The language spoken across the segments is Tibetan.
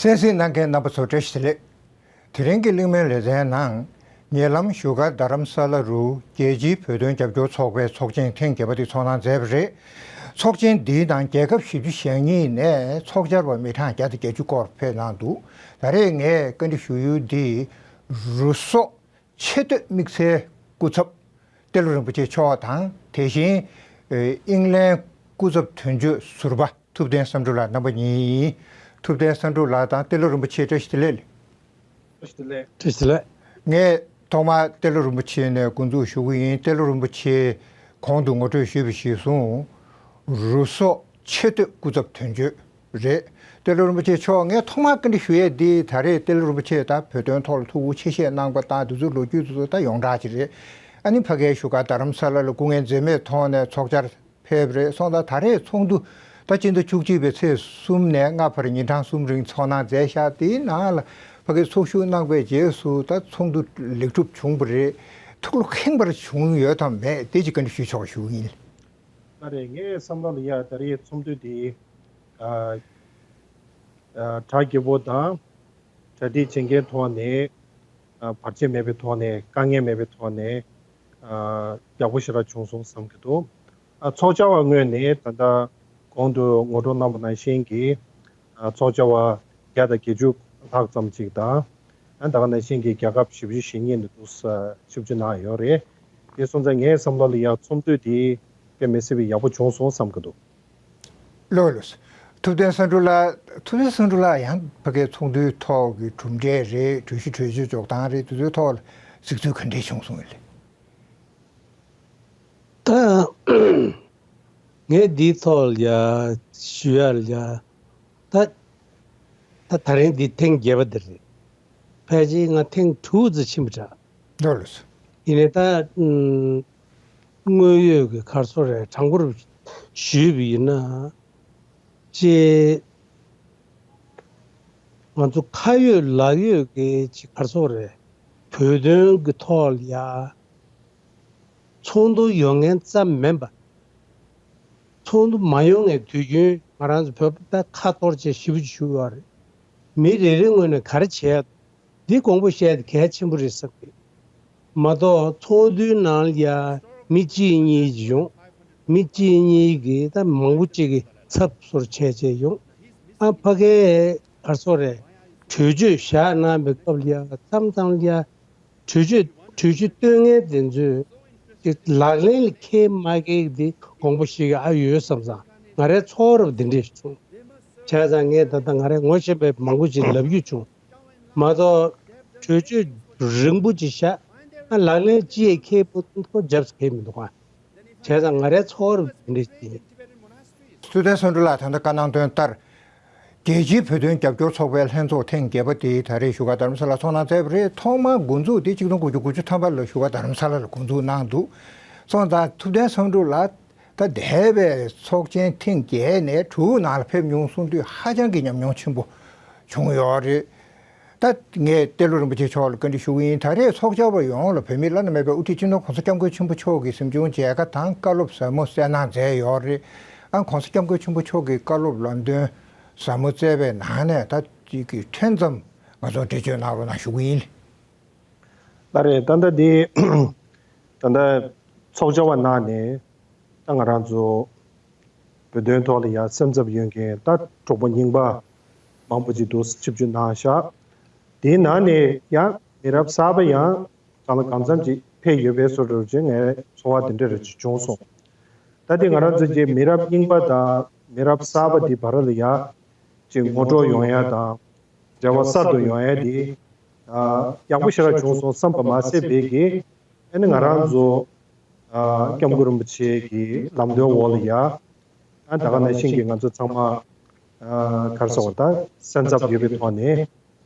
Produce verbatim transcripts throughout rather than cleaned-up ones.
གསན་གཟིགས་གནང་མཁན་རྣམ་པ་ཚོ་བཀྲ་ཤིས་བདེ་ལེགས། དེ་རིང་གི་གླེང་མོལ་ལེ་ཚན་ནང་ཉེ་ལམ་བཞུགས་སྒར་རྡ་རམ་ས་ལ་རུ་རྒྱལ་སྤྱིའི་བོད་དོན་རྒྱབ་སྐྱོར་ཚོགས་པའི་ཚོགས་ཆེན་ཐེངས་བརྒྱད་པ་དེ་ཚོགས་གནང་མཛད་པ་རེད། ཚོགས་ཆེན་འདིའི་ནང་རྒྱལ་ཁབ་བཞི་བཅུ་ཞེ་གཉིས་ནས་ཚོགས་བཅར་བ་མི་གྲངས་བརྒྱ་དང་བརྒྱད་ཅུ་སྐོར་ཕེབས་གནང་འདུག་ད་རེས་ངས་བཀའ་འདྲི་ཞུ་ཡུལ་འདི་རུ་སོག་ཆེ་བསྟོད་དམིགས་བསལ་སྐུ་ཚབ་ཏེ་ལོ་རིན་པོ་ཆེ་མཆོག་དང་། དེ་བཞིན་ཨིང་ལན་སྐུ་ཚབ་དོན་གཅོད་ཟུར་པ་ཐུབ་བསྟན་བསམ་གྲུབ་ལགས་རྣམ་པ་གཉིས་ཡིན། ཐུབ་བསྟན་བསམ་གྲུབ་ལགས་དང་ཏེ་ལོ་རིན་པོ་ཆེ་བཀྲ་ཤིས་བདེ་ལེགས། བཀྲ་ཤིས་བདེ་ལེགས། ངས་ཐོག་མར་ཏེ་ལོ་རིན་པོ་ཆེ་ནས་འགོ་འཛུགས་ཞུ་གི་ཡིན། ཏེ་ལོ་རིན་པོ་ཆེ་གོང་དུ་ངོ་སྤྲོད་ཞུས་པ་གཞིར་བཟུང་རུ་སོག་ཆེ་བསྟོད་སྐུ་ཚབ་དོན་གཅོད་རེད། ཏེ་ལོ་རིན་པོ་ཆེ་མཆོག་ངས་ཐོག་མར་བཀའ་འདྲི་ཞུ་ཡས་འདི་ད་རེས་ཏེ་ལོ་རིན་པོ་ཆེ་ད་བོད་དོན་ཐོག་ལ་ཐུགས་ཁུར་ཆེ་བཞེས་གནང་པ་དང་དེ་ཚོའི་ལོ་རྒྱུས་དེ་ཚོ་ད་ཡོངས་གྲགས་ཅིག་རེད། ཨ་ནི་ཕ་གིའི་བཞུགས་སྒར་རྡ་རམ་ས་ལ་ལ་སྐུ་ངལ་འཛེམས་མེད་ཐོག་ནས་ཚོགས་བཅར་ཕེབས་རེད་སོང་། ད་ད་རེས་ཚོགས་འདུ་ད་སྤྱི་ཟླ་བཅུ་གཅིག་པའི་ཚེས་གསུམ་ནས་ལྔ་བར་ཉིན་གྲངས་གསུམ་རིང་ཚོགས་གནང་མཛད་བཞག་དེའི་ནང་ལ་ཕ་གིའི་ཚོགས་ཞུགས་གནང་པའི་རྗེས་སུ་ད་ཚོགས་འདུ་ལེགས་གྲུབ་བྱུང་བ་རེད། ཐུགས་ལ་ཁེངས་པར་བྱུང་ཡོད་དམ་མེད་དེ་ཅིག་བཀའ་འདྲི་ཞུས་ཆོག་ཞུ་གི་ཡིན། ད་རེས་ངའི་བསམ་བློ་ལ་ཡ་ད་རེས་ཚོགས་འདུ་འདི་ཨ་ཨ་གྲ་རྒྱས་པོ་དང་གྲ་སྒྲིག་བྱེད་མཁན་ཐོག་ནས་ཨ་བར་ཆད་མེད་པའི་ཐོག་ནས་དཀའ་ངལ་མེད་པའི་ཐོག་ནས་ཨ་ཡག་པོ་ཞེ་དྲག་བྱུང་སོང་བསམ་གྱི་འདུག་ཨ་ཚོགས་བཅར་བ་ངོས་ནས་ད་ལྟ་གོང་དུ་ངོ་སྤྲོད་གནང་པ་ནང་བཞིན་གྱི་ཨ་ཚོགས་བཅར་བ་བརྒྱ་དང་བརྒྱད་ཅུ་ལྷག་ཙམ་ཅིག་དང་། ཨ་ད་ག་ནང་བཞིན་གྱི་རྒྱལ་ཁབ་བཞི་བཅུ་ཞེ་གཉིས་ནས་འདུག་ས་ཆིབས་བསྒྱུར་གནང་ཡོད་རེད། དེ་སོང་ཙང་ངའི་བསམ་བློ་ལ་ཡང་ཚོགས་འདུ་དེ་དཔེ་མི་སྲིད་པའི་ཡག་པོ་བྱུང་སོང་བསམ་གྱི་འདུག་ལགས་ལགས། ཐུབ་བསྟན་བསམ་གྲུབ་ལགས། ཐུབ་བསྟན་བསམ་གྲུབ་ལགས་ཡང་ཕ་གིའི་ཚོགས་འདུའི་ཐོག་གི་གྲུབ་འབྲས་རེད། གྲོས་གཞི་གྲོས་ཆོད་འཇོག་སྟངས་རེད། དེ་ཚོའི་ཐོག་ལ་གཟིགས་ཚུལ་ག་འདྲས་བྱུང་སོང་ཡོད་ལེ། ད་ངས་འདིའི་ཐོག་ལ་ཡ་ཞུ་ཡ་ལ་ཡ་ད་ད་ད་རིང་འདི་ཐེངས་བརྒྱད་པ་འདི་རེད། ཕལ་ཆེར་ང་ཐེངས་དྲུག་ཙམ་ཕྱིན་པ་འདྲ། ལགས་ལགས། ཡིན་ནའི་ད་ཨུམ་དངོས་ཡོད་ཀྱི་ག་རེ་ཟེར་དགོས་རེད། གྲངས་འབོར་ཞུས་པ་ཡིན་ན་ཅེ་ང་ཚོ་ཁ་ཡོད་ལག་ཡོད་ཀྱི་ཅིག་ག་རེ་ཟེར་དགོས་རེད། བོད་དོན་གྱི་ཐོག་ལ་ཡ་ཚོགས་འདུ་ཡོང་མཁན་ཙམ་མིན་པ། ཚོགས་འདུ་མ་ཡོང་མཁན་དུས་རྒྱུན་ང་རང་ཚོ་བོད་པ་ད་ཁ་གཏོར་བྱས་ཞེ་པོ་ཅིག་བཞུགས་ཡོད་རེད། མི་རེ་རེ་ངོས་ནས་ག་རེ་བྱས་ཡ། འདི་དགོངས་པ་བཞེས་ཏེ་གལ་ཆེན་པོ་རེད་བསམ་གི། མ་གཏོགས་ཚོགས་འདུའི་ནང་ལ་ཡ་མི་གཅིག་གཉིས་ཡོང་། མི་གཅིག་གཉིས་ཀྱིས་ད་མང་པོ་གཅིག་གིས་ཚབ་སོར་བྱས་བྱས་ཡོང་། ཨ་ཕ་གིའི་ག་རེ་ཟེར་དགོས་རེད། གྲོས་ཆོད་བཞག་གནང་བའི་སྐབས་ལ་ཡ་མཚམས་མཚམས་ལ་ཡ་གྲོས་ཆོད་གྲོས་གཞི་བཏོན་མཁན་དེ་ཚོས་ཅིག་ལག་ལེན་ལ་འཁེལ་མ་འཁེལ་འདི་དགོངས་པ་བཞེས་ཀྱི་ཨ་ཡོད་བསམ་ཙང་ང་རའི་ཚོར་བ་འདི་འདྲས་བྱུང་། བྱས་ཙང་ངས་ད་ལྟ་ང་རའི་ངོ་ཤེས་པའི་མང་པོ་ཅིག་ལབ་རྒྱུ་བྱུང་། མ་གཏོགས་གྲོས་ཆོད་རིང་པོ་ཅིག་བཞག་ཨ་ལག་ལེན་ཅི་ཡས་འཁེལ་པོ་ཁོ་རྒྱབ་ས་འཁེལ་མི་འདུག་ཨ། བྱས་ཙང་ང་རའི་ཚོར་བ་འདི་འདྲས་ཡིན། ཐུབ་བསྟན་བསམ་གྲུབ་ལགས་ད་ལྟ་བཀའ་གནང་དོན་ལྟར། རྒྱལ་སྤྱིའི་བོད་དོན་རྒྱབ་སྐྱོར་ཚོགས་པའི་ལྷན་ཚོགས་ཐེངས་བརྒྱད་པ་དེ་ད་རེས་བཞུགས་སྒར་རྡ་རམ་ས་ལར་ཚོགས་གནང་མཛད་པ་རེད། ཐོག་མར་འགོ་འཛུགས་དེ་ཆིག་སྟོང་དགུ་བརྒྱ་དགུ་བཅུ་ཐམ་པ་ལ་བཞུགས་སྒར་རྡ་རམ་ས་ལ་ལ་འགོ་འཛུགས་གནང་འདུག་སོང་ཙང་ཐུབ་བསྟན་བསམ་གྲུབ་ལགས་ད་འདས་པའི་ཚོགས་ཆེན་ཐེངས་བརྒྱད་ནས་དྲུག་ནང་ལ་ཕེབས་མྱོང་གསུངས་དུས་ཧ་ཅང་གི་ཉམས་མྱོང་ཆེན་པོ་བྱུང་ཡོད་རེད། ད་ངས་ཏེ་ལོ་རིན་པོ་ཆེ་མཆོག་ལ་བཀའ་འདྲི་ཞུ་གི་ཡིན། ད་རེས་ཚོགས་བཅར་བ་ཡོངས་ལ་བོད་མིའི་བླ་ན་མེད་པའི་དབུ་ཁྲིད་སྤྱི་ནོར་༸གོང་ས་༸སྐྱབས་མགོན་ཆེན་པོ་མཆོག་གིས་གཟིམ་ཆུང་མཇལ་ཁ་དང་བཀའ་སློབ་ཟབ་མོ་གསན་གནང་མཛད་ཡོད་རེད། ཨ་༸གོང་ས་༸སྐྱབས་མགོན་ཆེན་པོ་མཆོག་གི་བཀའ་སློབ་ལམ་སྟོན་ཟབ་མོ་སྩལ་བའི་ནང་ནས་ད་ཅིག་གི་ཕྲན་ཙམ་ང་ཚོར་འགྲེལ་བརྗོད་གནང་རོགས་གནང་ཞུ་གི་ཡིན། ལགས་རེད། ད་ལྟ་འདི་ད་ལྟ་ཚོགས་བཅར་བ་གནང་ནས་ད་ང་རང་ཚོ་བོད་དོན་ཐོག་ལ་ཡང་སེམས་འཚབ་ཡོད་མཁན་ད་གྲོགས་པོ་རྙིང་པ་མང་པོ་ཅིག་འདུག་ཆིབས་བསྒྱུར་གནང་ཤག་དེའི་ནང་ནས་ཡང་མི་རབས་གསར་པ་ཡང་གང་ལ་གང་འཚམ་ཅིག་ཕེབས་ཡོད་པའི་བཟོ་འདྲ་ཅིག་ངའི་ཚོར་བ་དེ་འདྲ་རེ་ཅིག་བྱུང་སོང་། ད་དེ་ང་རང་ཚོ་གི་མི་རབས་རྙིང་པ་དང་མི་རབས་གསར་པ་དེ་བར་ལ་ཡ་ཅིག་ངོ་སྤྲོད་ཡོང་ཡ་དང་འབྲེལ་བ་གསར་དུ་ཡོང་ཡ་དེ་ཡག་པོ་ཞེ་དྲག་བྱུང་སོང་བསམ་པ་མ་ཟད་པའི་གི་ཨ་ནི་ང་རང་ཚོ་ཨ་༸སྐྱབས་མགོན་རིན་པོ་ཆེ་གི་ལམ་སྟོན་འོག་ལ་ཡ། ཨ་ད་ག་ནང་བཞིན་གྱི་ང་ཚོ་ཚང་མ་ཨ་ག་རེ་ཟེར་བ་ད་སེམས་འཚབ་ཡོད་པའི་ཐོག་ནས་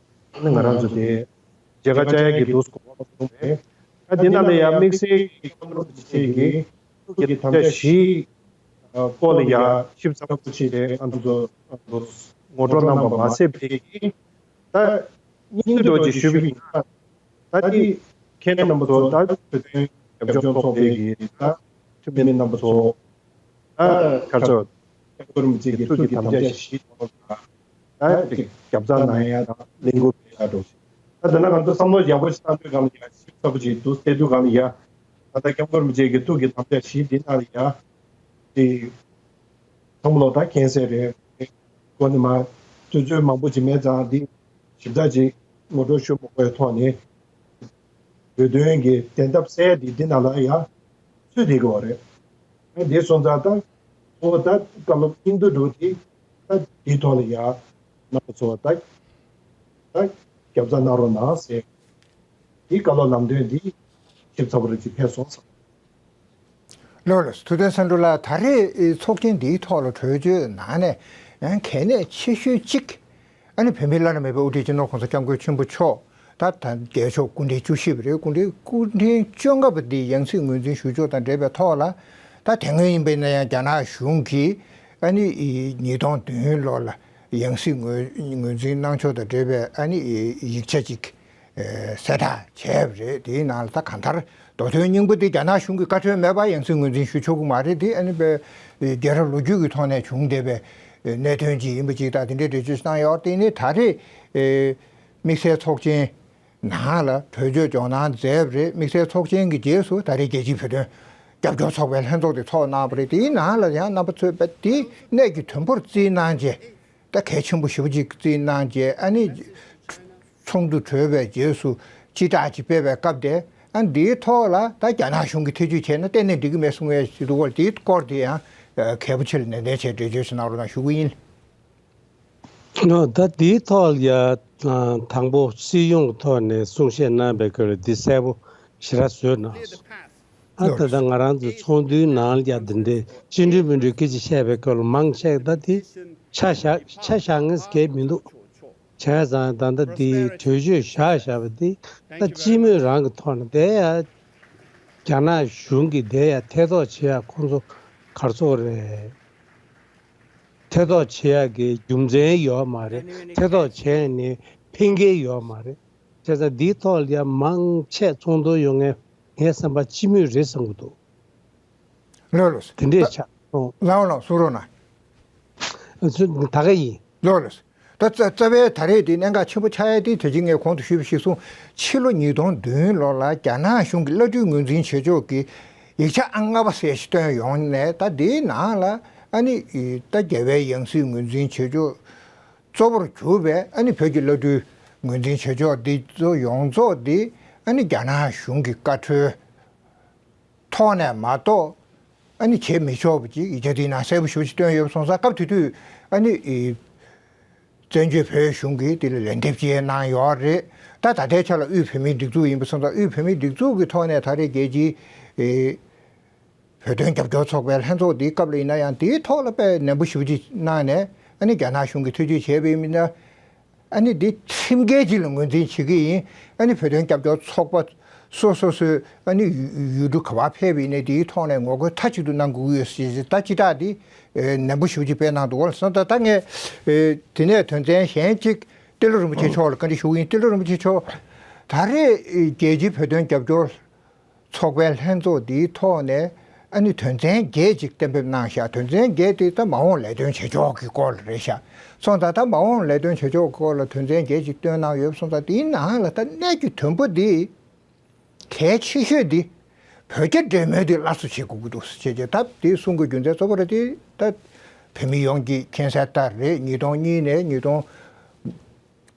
ཨ་ནི་ང་རང་ཚོ་དེ་མཇལ་ཁ་བཅར་ཡ་གི་འདུག་གོ་བ་བྱུང་བས། ཨ་དེ་ནང་ལ་ཡ་དམིགས་བསལ་གྱི་༸སྐྱབས་མགོན་རིན་པོ་ཆེ་གི་ཐུགས་ཀྱི་དམ་བཅའ་བཞི་སྐོར་ལ་ཡ་ཞིབ་ཚགས་པོ་ཅིག་ལས་ང་ཚོ་ངོ་སྤྲོད་གནང་པ་མ་ཟད་པའི་གི་ད་སྙིང་བསྡུས་འདྲ་ཅིག་ཞུས་པ་ཡིན་ན། ད་འདི་ཁྱེད་རྣམ་པ་ཚོ་ད་བོད་དོན་རྒྱབ་སྐྱོར་ཚོགས་པའི་གི་ད་འཐུས་མི་རྣམ་པ་ཚོ་ད་ག་ཚོད་ཀྱི་ཐུགས་ཀྱི་དམ་བཅའ་ཞིག་གནང་ ད་ཅིག་རྒྱབ་རྩ་གནང་ཡ་དང་ལས་འགུལ་སྤེལ་ཡ་འགྲོ་ཞིག་ད་དེ་ན་ང་ཚོ་བསམ་བློ་ཡག་པོ་ཞིག་བཏང་དུས་སྒང་ལ་ཡ་ཞིབ་ཚགས་པོ་ཅིག་འདུག་བལྟས་དུས་སྒང་ལ་ཡ། ད་ལྟ་སྐྱབས་མགོན་རིན་པོ་ཆེ་གི་ཐུགས་ཀྱི་དམ་བཅའ་བཞི་འདི་ནང་ལ་ཡ། དེ་ཚང་མ་ལོ་ད་མཁྱེན་གསལ་རེད། སྒོ་ནས་མ་དུས་ཚོད་མང་པོ་ཅིག་མེད་ཙང་འདི་ཞིབ་ཕྲ་ཅིག་ངོ་སྤྲོད་ཞུ་མ་དགོས་ཐོག་ནས། བོད་དོན་གྱི་བདེན་མཐའ་གསལ་འདི་འདི་ནང་ལ་ཡ་ཚུད་བསྡད་ཀྱི་ཡོད་རེད། ཨ་འདི་སོང་ཙང་ད་ཁོ་ད་བཀའ་སློབ་སྙིང་བསྡུས་འགྲོ་དེ་ད་འདིའི་ཐོག་ལ་ཡ་རྣམ་པ་ཚོ་ད་ད་རྒྱབ་རྩ་གནང་རོགས་གནང་ཟེར། འདི་བཀའ་སློབ་ལམ་སྟོན་འདི་ཞིབ་ཚགས་པོ་རེ་ཅིག་ཕེབས་སོང་ཟེར། ལགས་ལགས། ཐུབ་བསྟན་བསམ་གྲུབ་ལགས། ད་རེས་ཚོགས་ཆེན་འདིའི་ཐོག་ལ་གྲོས་ཆོད་ནང་ནས་ཡང་གལ་གནད་ཆེ་ཤོས་གཅིག་ཨ་ནི་བོད་མིའི་བླ་ན་མེད་པའི་དབུ་ཁྲིད་སྤྱི་ནོར་༸གོང་ས་༸སྐྱབས་མགོན་ཆེན་པོ་མཆོག་ད་ད་རྒྱལ་མཆོག་སྐུ་ཕྲེང་བཅུ་བཞི་པ་རེད། སྐུ་ཕྲེང་སྐུ་ཕྲེང་བཅོ་ལྔ་པ་འདི་ཡང་སྲིད་ངོས་འཛིན་ཞུ་ཕྱོགས་དང་འབྲེལ་བའི་ཐོག་ལ། ད་དེ་སྔོན་ཡིན་པ་ཡིན་ན་ཡང་རྒྱ་ནག་གཞུང་གིས་ཨ་ནི་ཉིས་སྟོང་བདུན་ལོ་ལ་ཡང་སྲིད་ངོས་ངོས་འཛིན་གནང་ཕྱོགས་དང་འབྲེལ་བའི་ཨ་ནི་ཡིག་ཆ་ཅིག་གསལ་བསྒྲགས་བྱས་པ་རེད། དེའི་ནང་ལ་ད་གང་ལྟར་མདོ་དོན་སྙིང་པོ་དེ་རྒྱ་ནག་གཞུང་གི་བཀའ་འཁྲོལ་མེད་པར་ཡང་སྲིད་ངོས་འཛིན་ཞུ་ཆོག་གི་མ་རེད། དེ་ཨ་ནི་པའི་རྒྱལ་རབས་ལོ་རྒྱུས་ཀྱི་ཐོག་ནས་བྱུང་བསྡད་པའི་གནད་དོན་ཅིག་ཡིན་པ་ཅིག་དང་དེ་འདྲའི་འགྲེལ་བརྗོད་ཞིག་གནང་ཡོད། དེ་ནི་ད་རེས་དམིགས་བསལ་ཚོགས་ཆེན་ནང་ལ་གྲོས་ཆོད་འཇོག་གནང་མཛད་པ་རེད། དམིགས་བསལ་ཚོགས་ཆེན་གྱི་རྗེས་སུ་ད་རེས་རྒྱལ་སྤྱིའི་བོད་དོན་རྒྱབ་སྐྱོར་ཚོགས་པའི་ལྷན་ཚོགས་དེ་ཚོགས་གནང་བ་རེད། དེའི་ནང་ལ་ཡང་རྣམ་པ་ཚོས་དཔེ་དེ་གནད་ཀྱི་དོན་པོར་བརྩིས་གནང་རྗེས། ད་གལ་ཆེན་པོ་ཞེ་པོ་ཅིག་བརྩིས་གནང་རྗེས་ཨ་ནི། ཚོགས་འདུ་གྲོལ་བའི་རྗེས་སུ་སྤྱི་བསྒྲགས་ཅིག་སྤེལ་བའི་སྐབས་དེ་ཨ་འདིའི་ཐོག་ལ་ད་རྒྱ་ནག་གཞུང་གིས་ཐེ་བྱུས་བྱས་ན་གཏན་ནས་འགྲིག་གི་མེད་གསུང་ཡས་ཞིག་འདུག་ག་དེའི་སྐོར་དེ་ཡང་གལ་པོ་ཆེ་ལ་ནན་ཏན་བྱས་འགྲེལ་བརྗོད་ཞིག་གནང་རོགས་གནང་ཞུ་གི་ཡིན། ད་འདིའི་ཐོག་ལ་ཡ་དང་པོ་སྲིད་སྐྱོང་གི་ཐོག་ནས་གསུང་བཤད་གནང་བའི་སྐོར་ལ་འདི་གསལ་པོ་ཞེ་དྲག་བཟོས་གནང་སོང་། ཨ་ད་ལྟ་ང་རང་ཚོའི་ཚོགས་འདུའི་ནང་ལ་ཡ་འདི་འདྲའི་ཅི་འདྲ་མི་འདྲ་སྐད་ཆ་བཤད་པའི་སྐོར་ལ་མང་ཆེ་ད་དེ་ཆ་བཞག་ཆ་བཞག་ངེས་སྐད་མི་འདུག་བྱས་ཙང་ད་ལྟ་འདི་གྲོས་ཆོད་བཞག་བཞག་པ་འདི་ད་སྤྱི་མོས་རང་གི་ཐོག་ནས་དེ་ཡ་རྒྱ་ནག་གཞུང་གིས་དེ་ཡ་ཐེ་གཏོགས་བྱེད་ཡ་ཁོང་ཚོ་ག་རེ་ཟེར་དགོས་རེད། ཐེ་གཏོགས་བྱེད་ཡག་གི་རྒྱུ་མཚན་ཡོད་མ་རེད། ཐེ་གཏོགས་བྱས་ནས་ཕན་ཁེ་ཡོད་མ་རེད། བྱས་ཙང་འདིའི་ཐོག་ལ་ཡང་མང་ཆེ་ཚོགས་འདུ་ཡོང་མཁན་ངའི་བསམ་པ་སྤྱི་མོས་རེད་བསམ་གྱི་འདུག་ལགས་ལགས། དེ་འདྲས་ཆགས་སོང་། ལགས་ལགས་གསུང་རོགས་གནང་། ཚུ་ད་ག་ཡིན། ལགས་ལགས། ད་རྩ་རྩ་བའི་ད་རེས་དེ་གནད་འགག་ཆེན་པོ་ཆགས་ཡ་དེ་དེ་རྗེས་ངས་གོང་དུ་ཞུས་པ་གཞིར་བཟུང་ཕྱི་ལོ་ཉིས་སྟོང་བདུན་ལོ་ལ་རྒྱ་ནག་གཞུང་གིས་བླ་སྤྲུལ་ངོས་འཛིན་བྱེད་ཕྱོགས་ཀྱི་ཡིག་ཆ་ཨང་ལྔ་པ་ཟེར་ཞིག་བཏོན་ཡོང་ནས་ད་དེའི་ནང་ལ་ཨ་ནི་ད་རྒྱལ་བའི་ཡང་སྲིད་ངོས་འཛིན་བྱེད་ཕྱོགས་གཙོ་བོར་གྱུར་པའི་ཨ་ནི་བོད་ཀྱི་བླ་སྤྲུལ་ངོས་འཛིན་བྱེད་ཕྱོགས་འདི་ཚོ་ཡོངས་རྫོགས་འདི་ཨ་ནི་རྒྱ་ནག་གཞུང་གི་བཀའ་འཁྲོལ་ཐོག་ནས་མ་གཏོགས་ཨ་ནི་བྱེད་མི་ཆོག་པ་ཅིག་ཡིག་ཆ་འདིའི་ནང་གསལ་པོ་ཞེ་པོ་ཅིག་བཏོན་ཡོད་པ་སོང་ཙང་སྐབས་དེ་དུས་ཨ་ནི་བཙན་བྱོལ་བོད་གཞུང་གིས་དེ་ལ་ལན་འདེབས་ཅིག་གནང་ཡོད་རེད། ད་ད་ལྟའི་ཆ་ལ་དབུས་བོད་མིའི་སྒྲིག་འཛུགས་ཡིན་པ་སོང་ཙང་དབུས་བོད་མིའི་སྒྲིག་འཛུགས་ཀྱི་ཐོག་ནས་ད་རེས་རྒྱལ་སྤྱིའི་བོད་དོན་རྒྱབ་སྐྱོར་ཚོགས་པའི་ལྷན་ཚོགས་འདིའི་སྐབས་ལ་ཡིན་ན་ཡང་དེའི་ཐོག་ལ་དཔེ་ནན་པོ་ཞེ་པོ་ཅིག་གནང་ནས་ཨ་ནི་རྒྱ་ནག་གཞུང་གིས་ཐེ་བྱུས་བྱས་པ་ཡིན་ན། ཨ་ནི་འདི་ཁྲིམས་འགལ་ཅིག་ལ་ངོས་འཛིན་བྱེད་ཀྱི་ཡིན། ཨ་ནི་བོད་དོན་རྒྱབ་སྐྱོར་ཚོགས་པ་སོ་སོ་སོའི་ཨ་ནི་ཡུལ་གྲུ་ག་པར་ཕེབས་པ་ཡིན་ནའི་དེའི་ཐོག་ནས་ངོ་རྒོལ་མཐའ་གཅིག་ཏུ་གནང་དགོས་ཀྱི་ཡོད་ཟེར་ད་སྤྱི་བསྒྲགས་འདི་ནན་པོ་ཞེ་པོ་ཅིག་སྤེལ་གནང་འདུག་ག་ལ་སོང་ད་ད་ངས་དེ་ནས་དོན་ཚན་གཞན་གཅིག་ཏེ་ལོ་རིན་པོ་ཆེ་མཆོག་ལ་བཀའ་འདྲི་ཞུ་གི་ཡིན། ཏེ་ལོ་རིན་པོ་ཆེ་མཆོག་ད་རེས་རྒྱལ་སྤྱིའི་བོད་དོན་རྒྱབ་སྐྱོར་ཚོགས་པའི་ལྷན་ཚོགས་འདིའི་ཐོག་ནས་ཨ་ནི་དོན་ཚན་བརྒྱད་ཅིག་གཏན་འབེབས་གནང་ཤག་དོན་ཚན་བརྒྱད་དེ་ད་མ་འོངས་ལས་དོན་བྱེད་ཕྱོགས་ཀྱི་སྐོར་ལ་རེད་ཤག་སོང་ཙང་ད་མ་འོངས་ལས་དོན་བྱེད་ཕྱོགས་སྐོར་ལ་དོན་ཚན་བརྒྱད་ཅིག་བཏོན་གནང་ཡོད་སོང་ཙང་དེའི་ནང་ལ་ད་གནད་ཀྱི་དོན་པོ་འདི་གལ་ཆེ་ཤོས་འདི་བོད་རྒྱ་འབྲེལ་མོལ་འདི་སླར་གསོ་བྱེད་དགོས་ཀྱི་འདུག་ཟེར་བྱས་ད་དེ་གསུང་དགོས་རྒྱུ་མཚན་གཙོ་བོ་རེད། དེ་ད་བོད་མི་ཡོངས་ཀྱིས་མཁྱེན་གསལ་ལྟར་རེད། ཉིས་སྟོང་གཉིས་ནས་ཉིས་སྟོང་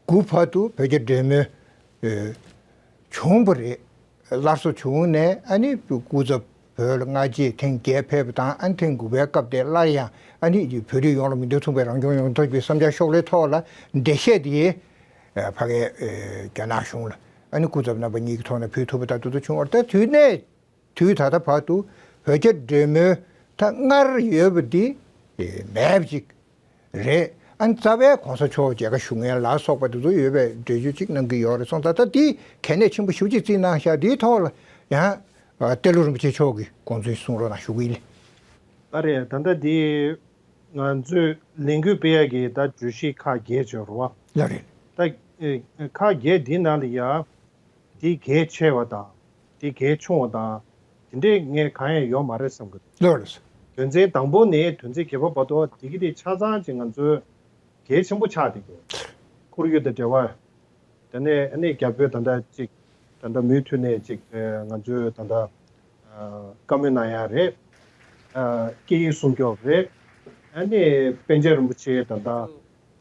དགུ་བར་དུ་བོད་རྒྱ་འབྲེལ་མོལ་བྱུང་བ་རེད། སླར་གསོ་བྱུང་ནས་ཨ་ནི་སྐུ་ཚབ་བོད་ལ་སྔ་རྗེས་ཐེངས་བརྒྱད་ཕེབས་པ་དང་ཨ་ནི་ཐེངས་དགུ་པའི་སྐབས་དེ་སླར་ཡང་ཨ་ནི་བོད་རིགས་ཡོངས་ལ་མིང་དོན་མཚུངས་པའི་རང་སྐྱོང་ཡོང་ཐབས་ཀྱི་བསམ་འཆར་ཤོག་ལྷེ་ཐོག་ལ་འགྲེལ་བཤད་དེ་ཕ་གའི་རྒྱ་ནག་གཞུང་ལ་ཨ་ནི་སྐུ་ཚབ་རྣམ་པ་གཉིས་ཀྱི་ཐོག་ནས་ཕུལ་ཐུབ་པ་དང་དེ་ཚོ་བྱུང་བ་རེད། ད་དུས་ནས། དུས་ད་ལྟ་བར་དུ་བོད་རྒྱ་འབྲེལ་མོལ་ད་སྔར་ཡོད་པ་འདི་མེད་པ་ཅིག་རེད། ཨ་ནི་རྩ་བའི་གོང་ས་མཆོག་མཇལ་ཁ་ཞུ་མཁན་ལ་སོགས་པ་དེ་ཚོ་ཡོད་པའི་འགྲེལ་བརྗོད་ཅིག་གནང་གི་ཡོད་རེད་སོང་ཙང་ད་འདི་གལ་གནད་ཆེན་པོ་ཞེ་པོ་ཅིག་བརྩིས་གནང་ཤག་འདིའི་ཐོག་ལ་ཡང་ཏེ་ལོ་རིན་པོ་ཆེ་མཆོག་གིས་དགོངས་ཚུལ་གསུང་རོགས་གནང་ཞུ་གི་ཡིན། ཨ་རེད། ད་ལྟ་འདི་ང་ཚོས་ལས་འགུལ་སྤེལ་ཡག་གི་ད་བརྗོད་གཞི་ཁག་བརྒྱད་ཅིག་ཡོད་རེད་བ། ལགས་རེད། ད་ཁག་བརྒྱད་འདི་ནང་ལ་ཡ། དེ་གལ་ཆེ་བ་དང་། དེ་གལ་ཆུང་བ་དང་། དེ་འདྲའི་ངས་གང་ཡང་ཡོད་མ་རེད་བསམ་གི་འདུག་ལགས་རེད། དོན་ཚན་དང་པོ་ནས་དོན་ཚན་བརྒྱད་པ་བར་དུ་དེ་གི་དེ་ཆ་ཚང་ཅིག་ང་ཚོས་ གལ་ཆེན་པོ་ཆགས་བསྡད་ཀྱི་ཡོད། ཁོར་ཡུག་དང་འབྲེལ་བ། དེ་ནས་ཨ་ནི་རྒྱ་བོད་ད་ལྟ་ཅིག་ད་ལྟ་མུ་མཐུད་ནས་ཅིག་ཨ་ང་ཚོའི་ད་ལྟ་ཨ་བཀའ་མོལ་གནང་ཡ་རེད། ཨ་སྐད་ཡིག་སྲུང་སྐྱོབ་རེད། ཨ་ནི་པཎ་ཆེན་རིན་པོ་ཆེ་ད་ལྟ་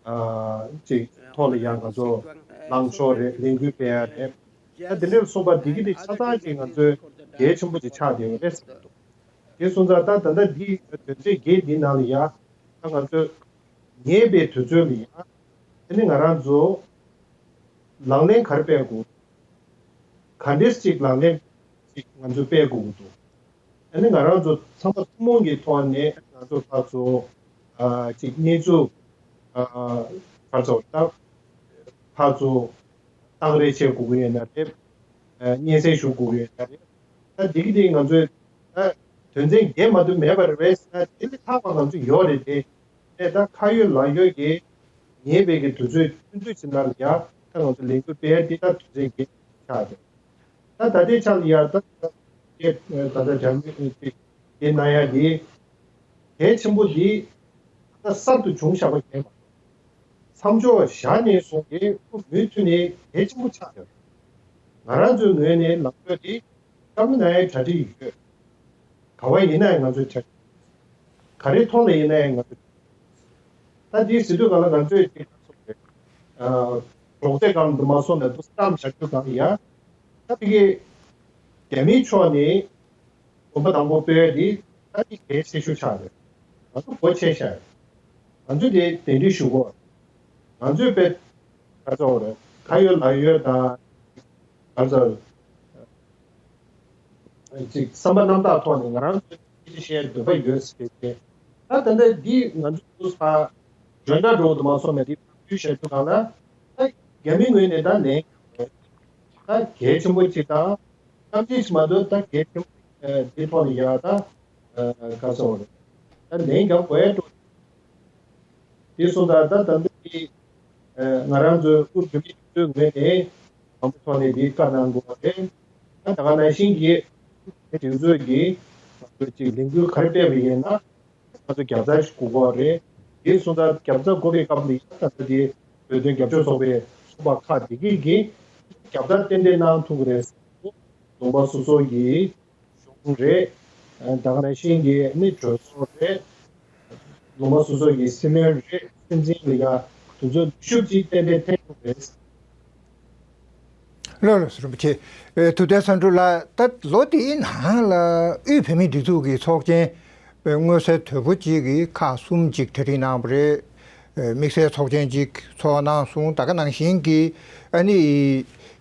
ཨ་ཅིག་ཐོག་ལ་ཡང་ང་ཚོ་ལངས་ཕྱོགས་རེད། ལས་འགུལ་སྤེལ་ཡ་རེད། ད་དེ་འདྲ་སོང་པ་འདི་གི་དེ་ཆ་ཚང་ཅིག་ང་ཚོའི་གལ་ཆེན་པོ་ཅིག་ཆགས་བསྡད་ཡོད་རེད་བསམ་གྱི་འདུག་དེ་སོང་ཙང་ད་ད་ལྟ་འདི་དོན་ཚན་བརྒྱད་འདི་ནང་ལ་ཡ་ད་ང་ཚོས་ཉེ་བའི་དུས་ཚོད་ལ་ཡ་ཨ་ནི་ང་རང་ཚོ་ལག་ལེན་ག་རེ་སྤེལ་དགོས། ག་འདྲས་ཅིག་ལག་ལེན་ཅིག་ང་ཚོས་སྤེལ་དགོས་ཀྱི་འདུག་ཨ་ནི་ང་རང་ཚོ་ཚང་མ་ཐུན་མོང་གི་ཐོག་ནས་ང་ཚོ་ཕར་ཚུར་ཨ་ཅིག་གནས་ཚུལ་ཨ་ཕར་ཚུར་ད་ཕར་ཚུར་གཏང་རེས་བྱེད་དགོས་ཀྱི་ཡོད་ན་རེད། ཨ་སྙན་སེང་ཞུ་དགོས་ཀྱི་ཡོད་ན་རེད། ད་འདི་གི་དེ་ང་ཚོས་ད་དོན་ཚན་བརྒྱད་མ་གཏོགས་མེད་པ་རེད་ཟེར་ན་དེ་ལས་ལྷག་པ་ང་ཚོ་ཡོད་རེད་དེ། ཨེ་ད་ཁ་ཡོད་ལག་ཡོད་ཀྱི་ཉེ་བའི་གི་དུས་ཚོད་ཐུང་ཐུང་ཅིག་ནང་ལ་ཡ་ད་ང་ཚོ་ལས་འགུལ་སྤེལ་ཡ་འདི་ད་དོན་ཚན་བརྒྱད་ཆགས་རེད། ད་ད་ལྟའི་ཆ་ལ་ཡ་ད་ད་ད་ད་འདྲ་མི་ཅིག་དེ་གནང་ཡ་འདི་གལ་ཆེན་པོ་འདི་ད་གསར་དུ་བྱུང་བཞག་པ་ཡིན་པ། མཚམས་འཇོག་བཞག་ནས་བཟུང་སྟེ་ཁོ་མུ་མཐུད་ནས་གལ་ཆེན་པོ་ཆགས་ཡོད། ང་རང་ཚོའི་ངོས་ནས་ལམ་སྟོན་འདི་བཀའ་མོལ་གནང་ཡའི་གྲ་སྒྲིག་ཡོད། ག་བ་ཡིན་ན་ཡང་ང་ཚོའི་གྲ་སྒྲིག་ག་རེ་ཐོག་ལ་ཡིན་ན་ཡང་ང་ཚོ་ད་འདི་ཟེར་དུས་ག་ལ་ང་ཚོས་ཅིག་ག་སོང་རེད། ཨ་རོགས་རྩེད་སྒང་དུ་མ་སོང་ནས་དུ་བསམ་བཞག་དུས་གང་ཡ། ད་དེ་གི་རྒྱ་མིའི་ཕྱོགས་ནས་གོམ་པ་དང་པོ་སྤོས་དེ་ད་དེ་གལ་ཆེ་ཤོས་ཆགས་རེད། ང་ཚོ་གོ་ཆེ་ཤག་ང་ཚོས་དེ་གདན་འདྲེན་ཞུ་གོ་ང་ཚོས་དཔེ་ག་ཚོད་རེད། ཁ་ཡོད་ལག་ཡོད་དང་ག་ཚོད་ཅིག་བསམ་པ་རྣམ་དག་ཐོག་ནས་ང་རང་ཚོའི་སྐད་ཆ་བཤད་འདོད་པ་ཡོད་ཟེར་ཏེ། ད་ད་ལྟ་འདི་ང་ཚོ་ཚོ་ཕར་འཇོན་ཐང་འགྲོ་དུ་མ་སོང་ནས་འདི་ཕར་བསྡུས་བཤད་དུས་གང་ལ་ད་རྒྱ་མི་ངོས་ནས་ད་ལན་ད་གལ་ཆེན་པོ་ཅིག་དང་གཏམ་ཅིག་མ་གཏོགས་ད་གལ་ཆེན་པོ་འདི་ཐོག་ནས་ཡ་ད་ག་ཚོད་རེད། ད་ལན་རྒྱག་དགོས་ཡ་འགྲོ། དེ་སོང་ཙང་ད་ད་ལྟ་དེ་ང་རང་ཚོའི་དབུས་བོད་མིའི་སྒྲིག་འཛུགས་ངོས་ནས་དང་པོ་ཐོག་ནས་དེ་བཀའ་གནང་དགོས་པ་རེད། ད་ད་ག་ནང་བཞིན་གྱི་སྒྲིག་འཛུགས་ཀྱིས་ང་ཚོ་ཅིག་ལས་འགུལ་ག་རེ་སྤེལ་བ་ཡིན་ན་ང་ཚོ་རྒྱབ་རྩ་ཞིག་དགོས་ཀྱི་རེད། དེ་སོང་ཙང་རྒྱབ་རྩ་དགོས་པའི་སྐབས་ལ་ཡང་ད་ལྟ་དེ་བོད་དོན་རྒྱབ་སྐྱོར་ཚོགས་པའི་ཚོགས་པ་ཁག་དེ་གས་ཀྱིས་རྒྱབ་རྩ་ཏན་ཏན་གནང་ཐུབ་ཀྱི་རེད། ལུང་པ་སོ་སོ་ཡི་གཞུང་རེད། ད་ག་ནང་བཞིན་གྱི་ནི་གྲོས་ཚོགས་རེད། ལུང་པ་སོ་སོ་ཡི་སྲིད་བློན་རེད། སྲིད་འཛིན་ལ་ཡ་དུས་ཚོད་ཤུགས་ཅིག་ཏན་ཏན་འཐེན་ཐུབ་རེད། ལགས་ལགས་སོ་རིན་པོ་ཆེ། ཨེ་ཐུབ་བསྟན་བསམ་གྲུབ་ལགས། ད་ལོ་འདིའི་ནང་ལ་དབུས་བོད་མིའི་སྒྲིག་འཛུགས་ཀྱི་ཚོགས་ཆེན་མངོན་གསལ་དོད་པོ་ཅིག་གི་ཁག་གསུམ་ཅིག་གྲ་སྒྲིག་གནང་བ་རེད། དམིགས་བསལ་ཚོགས་ཆེན་གཅིག་ཚོགས་གནང་སོང་། ད་ག་ནང་བཞིན་གྱི་ཨ་ནི་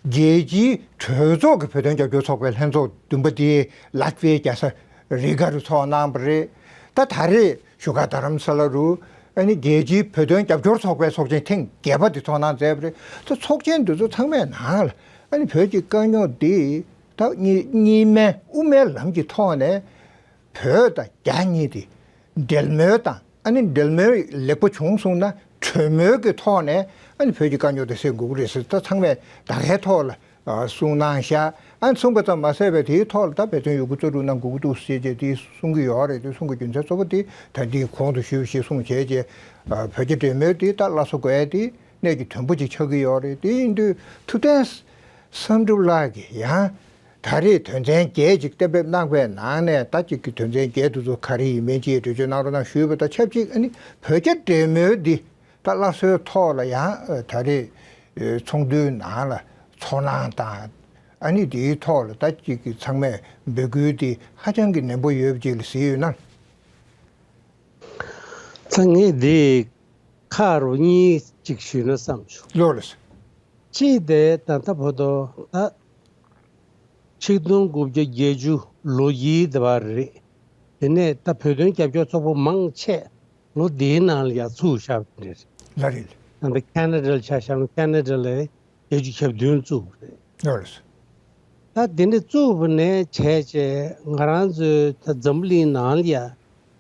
རྒྱལ་སྤྱིའི་གྲོས་ཚོགས་ཀྱི་བོད་དོན་རྒྱབ་སྐྱོར་ཚོགས་པའི་ལྷན་ཚོགས་བདུན་པ་དེ་ལ་ཏི་ཝའི་རྒྱལ་ས་རི་ག་རུ་ཚོགས་གནང་བ་རེད། ད་ད་རེས་བཞུགས་སྒར་རྡ་རམ་ས་ལ་རུ་ཨ་ནི་རྒྱལ་སྤྱིའི་བོད་དོན་རྒྱབ་སྐྱོར་ཚོགས་པའི་ཚོགས་ཆེན་ཐེངས་བརྒྱད་པ་དེ་ཚོགས་གནང་མཛད་པ་རེད། ད་ཚོགས་ཆེན་འདི་ཚོ་ཚང་མའི་ནང་ལ་ཨ་ནི་བོད་ཀྱི་དཀའ་རྙོག་འདི་ད་གཉིས་གཉིས་སྨན་དབུ་མའི་ལམ་གྱི་ཐོག་ནས། བོད་དང་རྒྱ་གཉིས་དེ་འབྲེལ་མོལ་དང་ཨ་ནི་འབྲེལ་མོལ་ལེགས་པོ་བྱུང་སོང་ན་གྲོས་མོལ་གྱི་ཐོག་ནས་ཨ་ནི་བོད་ཀྱི་དཀའ་རྙོག་དེ་སེལ་དགོས་ཀྱི་རེད་ཟེར། ད་ཚང་མས་ད་གའི་ཐོག་ལ་གསུངས་གནང་ཤག་ཨ་ནི་གསུངས་པ་ཙམ་མ་ཟད་པའི་དེའི་ཐོག་ལ་ད་འབད་བརྩོན་ཡོད་རྒུ་རྩལ་སྤྲུགས་གནང་དགོས་ཀྱི་འདུག་ཟེར་བྱས་དེ་གསུང་གི་ཡོད་རེད། དེ་གསུང་གི་རྒྱུ་མཚན་གཙོ་བོ་དེ་ད་འདིའི་གོང་དུ་ཞུས་པ་ཞིག་གསུངས་བྱས་རྗེས་བོད་རྒྱ་འབྲེལ་མོལ་དེ་ད་སླར་གསོ་དགོས་ཡ་དེ་གནད་ཀྱི་དོན་པོ་ཅིག་ཆགས་ཀྱི་ཡོད་རེད། དེ་ཡིན་དུས་ཐུབ་བསྟན་བསམ་གྲུབ་ལགས་ཀྱིས་ཡང་ད་རེས་དོན་ཚན་བརྒྱད་ཅིག་གཏན་འབེབས་གནང་བའི་ནང་ནས་ད་ཅིག་གི་དོན་ཚན་བརྒྱད་དེ་ཚོ་ག་རེ་ཡིན་མིན་ཅིག་འགྲེལ་བརྗོད་གནང་རོགས་གནང་ཞུས་པ་དང་ཆབས་ཅིག་ཨ་ནི་བོད་རྒྱ་འབྲེལ་མོལ་འདི་ད་སླར་གསོའི་ཐོག་ལ་ཡང་ད་རེས་ཚོགས་འདུའི་ནང་ལ་ཚོར་སྣང་དང་ཨ་ནི་དེའི་ཐོག་ལ་ད་ཅིག་གི་ཚང་མས་འབོད་སྐུལ་འདི་ཧ་ཅང་གི་ནན་པོ་ཡོད་པ་ཅིག་ལ་གཟིགས་ཡོད་ན། ད་ངས་འདི་ཁག་རུ་གཉིས་ཅིག་ཞུས་ན་བསམ་བྱུང་། ལོ་ལ། གཅིག་དེ་ད་ལྟ་བར་དུ་ད་ཆིག་སྟོང་དགུ་བརྒྱ་བརྒྱད་ཅུ་ལོ་དཀྱིལ་དེ་བར་རེད། དེ་ནས་ད་བོད་དོན་རྒྱབ་སྐྱོར་ཚོགས་པ་མང་ཆེ་ལོ་འདིའི་ནང་ལ་ཡར་ཚུགས་བཞག་པ་རེད། ལ་རེད། ད་ལྟ་ཁ་ན་ཌ་ལ་ཆ་བཞག་ན་ཁ་ན་ཌ་ལ་བརྒྱད་ཅུ་གྱ་བདུན་བཙུགས་པ་རེད། ལ་རེད། ད་དེ་འདྲ་བཙུགས་པ་ནས་བྱས་རྗེས་ང་རང་ཚོའི་ད་འཛམ་བུ་གླིང་ནང་ལ་ཡ་